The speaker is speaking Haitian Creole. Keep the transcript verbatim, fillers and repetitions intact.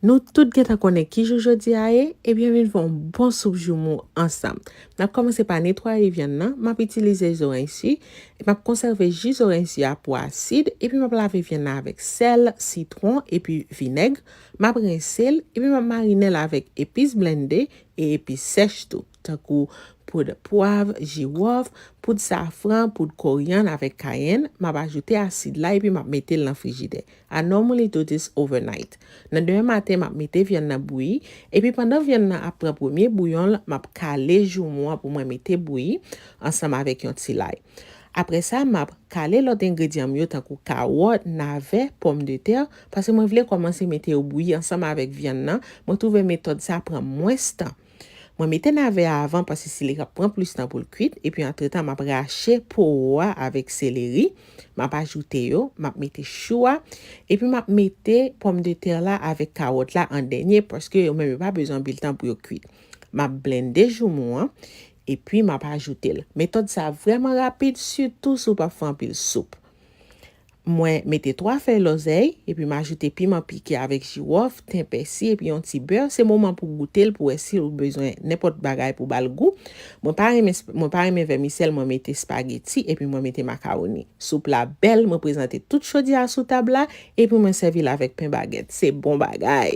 Nou tout gentan konnen ki jou jodi a ye, ebyen vin fè yon bon soup joumou ansanm. N ap kòmanse pa netwaye vyann nan, m ap itilize zoranj si, e m ap konsève ji zoranj si a pou asid, epi m ap lave vyann nan avèk sèl, sitwon, epi vinèg, m ap rense l, epi m ap marine l avèk epis blende e epis sèch tou, tankou poud pwav, jiwòf, poud safran, poud koryann avèk kayenn, m ap ajoute asid la epi m ap mete l nan frijidè. I normally do this overnight. Nan demen maten, m ap mete vyann nan bouyi, epi pandan vyann nan ap pran premye bouyon l, m ap kale joumou an pou mwen mete bouyi ansanm avèk yon ti lay. Apre sa, m ap kale lòt engredyan m yo tankou kawòt, navè, pòmdetè, paske mwen vle kòmanse mete yo bouyi ansanm avèk vyann nan. Mwen twouve metòd sa pran mwens tan. Mwen mete navè a avan paske sileri ap pran plis tan pou l kwit, epi antretan m ap rache powo a avèk seleri, m ap ajoute yo, m ap mete chou a, epi m ap mete pòmdetè la avèk kawòt la an dènye paske yo menm yo pa bezwen anpil tan pou yo kwit. M ap blende joumou an, epi m ap ajoute l. Metòd sa vrèman rapid, sitou si w p ap fè anpil soup. Mwen mete twa fèy lòzèy, epi m ajoute piman pike avèk jiwòf, ten pèsi, epi yon ti bè. Se moman pou goute l, pou wè si w bezwen nenpòt bagay pou ba l gou. Mwen pa renmen, mwen pa renmen vèmisèl, mwen mete espageti, epi mwen mete makawoni. Soup la bèl, mwen prezante tout chodyè a sou tab la, epi mwen sèvi l avèk pen bagèt. Se bon bagay!